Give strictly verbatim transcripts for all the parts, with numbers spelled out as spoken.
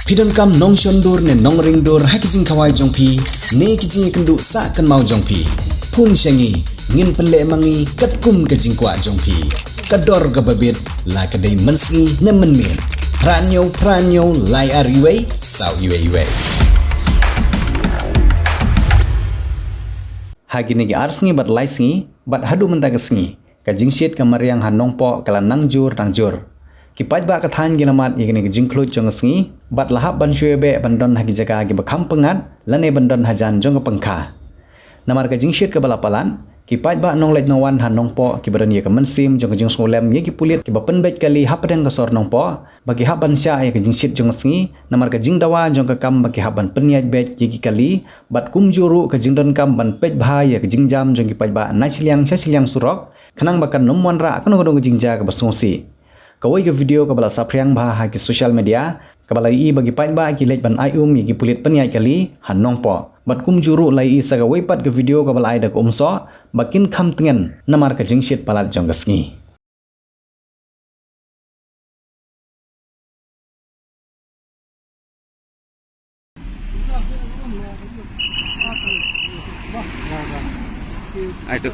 Phi donkam nongshon dur ne nongring dur ha ki jingkhawai jong phi ne ki jingïakynduh sah kynmaw jong phi? Phone sha ngi, ngin pynleh ma ngi katkum ka jingkwah jong phi. Ka dor kaba bit, la ka dei mynsngi ne mynmiet. Phra hynñiew phra hynñiew lai ar wei saw wei wei. Ha kine ki ar sngi bad lai sngi bad haduh mynta ka sngi, ka jingshit ka mariang ha Nongpoh ka la nang jur nang jur. Ki paidbah ka thaiñ ki la mad ïa kane ka jingkhluit jong ka sngi bad la hap ban shu ïabeh ban don ha ki jaka kiba kham pyngngad lane ban don hajan jong ka pangkha. Namar ka jingshit kaba la palat, ki paidbah nongleit nongwan ha Nongpoh kiba don ïa ka mynsiem jong ka jingsngewlem ïa ki pulit kiba pynbeit kali hapdeng ka sor Nongpoh ba ki hap ban shah ïa ka jingshit jong ka sngi namar ka jingdawa jong ka kam ba ki hap ban pynïaid beit ïa ki kali, bad kumjuh ruh ka jingdonkam ban peit bha ïa ka jingjam jong ki paidbah na shiliang sha shiliang surok, khnang ba kan ym wanrah kano kano ka jingjia kaba sngewsih. Kawei ka video kaba la saphriang bha ha ki social media kaba la ïohi ba ki paidbah ki leit ban ai um ïa ki pulit pynïaid kali ha Nongpoh. Bad kumjuh ruh la ïohi sa kawei pat ka video kaba la ai da ka umsoh ba kin kham tngen namar ka jingshit palat jong ka sngi. Ai tu.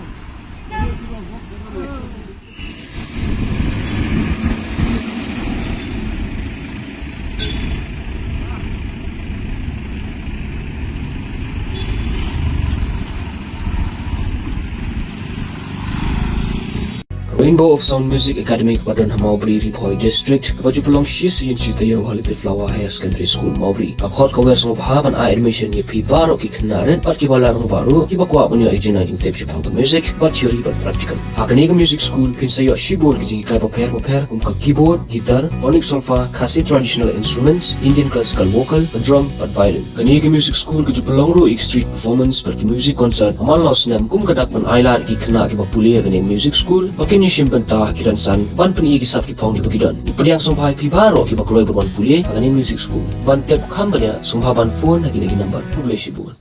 Rainbow of Sound Music Academy kaba don ha Mawbri, Ri Bhoi District, kaba ju pynlong shi sien shi taïew ha Little Flower Higher Secondary School, Mawbri, ka khot ka wer sngewbha ban ai admission ïa phi baroh ki khynnah rit bad kiba la rung baroh kiba kwah ban ïoh ïa ka jingtip shaphang ka music bad theory bad practical. Ha kane ka music school phin sa ïoh shibun ki jinghikai bapher bapher kum ka keyboard, guitar, tonic solfa, Khasi traditional instruments, Indian classical vocal, ka drum bad violin. Kane ka music school ka ju pynlong ruh ïa ki street performance bad ki music concert ha man la u snem kum ka dak ban ai lad ïa ki khynnah kiba pule ha kane ka music school ba kin ïashim bynta ha ki rynsan ban pyni ïa ki sap ki phong kiba ki don. Ngi pdiang sngewbha ïa phi baroh kiba kloi ban wan pule ha kane ka music school. Ban tip kham bniah sngewbha ban phone ha kine ki number. Khublei shibun.